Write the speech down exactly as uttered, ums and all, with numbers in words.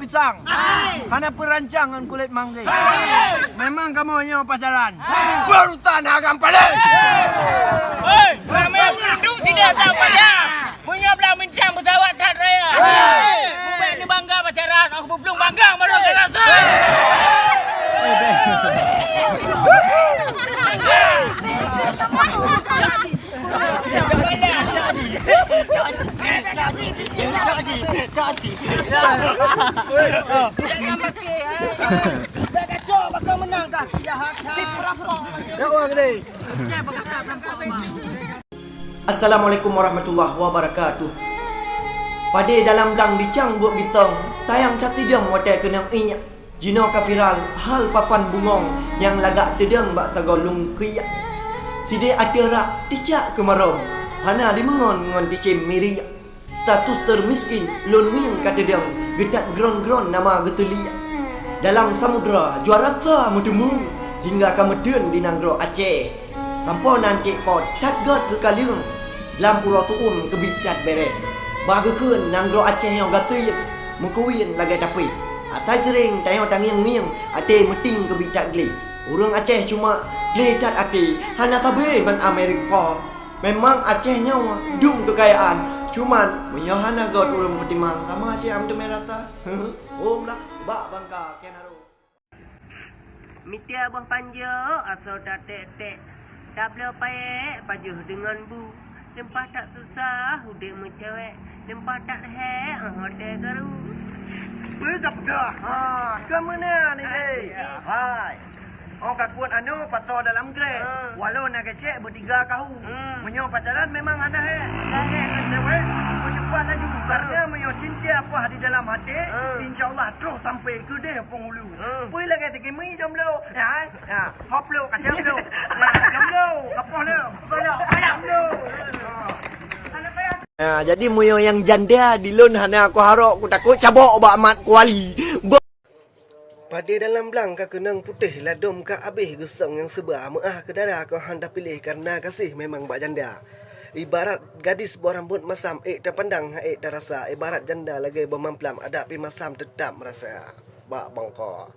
Pisang. Hana peurancang ngon kulét manggé. Memang kamoe nyoe pacaran. Beureutan agam paleng. Hei, ramé ureueng duek sideh that paja. Meunyoe blang bintang beusawat that raya. Ubé ni bangga pacaran, aku bublueng bangga baru kena tu. Assalamualaikum warahmatullahi wabarakatuh. Padé dalam blang dicang buet gitong, sayang that sidom watée keunong iék. Jinoe ka viral hal papan bungong nyang lagak teudong bak sagoe lungkiek. Sideh ateueh rak ticak keumarôm, hana dimeungon ngon ticém miriek. Status teumiskin lôn ngieng ka teudong, geutat gron-gron nama geuteuliek. Dalam samudra jua rasa meuteumé, hingga ka meuteun di nanggroe Aceh. Sampoe nan cék po that göt geukaleueng, lam uroe tu'uem keubiet that béreh. Bah geukheun nanggroe Aceh nyoe gasien, meukuwien lagée tapi. Asai seuring tanyoe tangieng-ngieng, até meuting keubiet that gleh. Ureuëng Aceh cuma gleh that até, hana sabe ngon Amerika. Memang Aceh nyoe dum keukayaan, cuman meunyoe hana göt ureuëng peutimang, sama aci am teumé rasa. Hom lah, bak bangka keunan rôh. Mitia boh panjô asoe taték-ték, tabloe payek pajoh deungon bu. Teumpat that susah udép meucewek, teumpat that hék 'oh watée karu. Peue ka peugah? Ha, ka meunan ni, hai. Oh, ka kuat anu pato dalam grek. Walau na geucek beutiga kahu. Meunyoe pacaran memang hana hék. Hana hék ngon cewek, beuteupat laju. Karena meunyoe cinta paih di dalam até, insya Allah troh sampai keudeh penghulu. Peue lagée teukeumi jomblo. Ya, ya. Hop lo, kacang lo. Ya, jomblo, kapoh lo. Jomblo. Ha, jadi meunyoe nyang janda di lôn hana kuharok, kutakot cabok bak mat kuali. Bo- Padé dalam blang ka keunong putéh, ladôm ka abéh geusong nyang seuba, meuáh keu dara keu han tapiléh, kareuna gaséh memang bak janda. Ibarat gadis boh rambot masam, ék tapandang han ék tarasa, ibarat janda lagée boh mamplam, adak pih masam teutap meurasa. Bak bangka.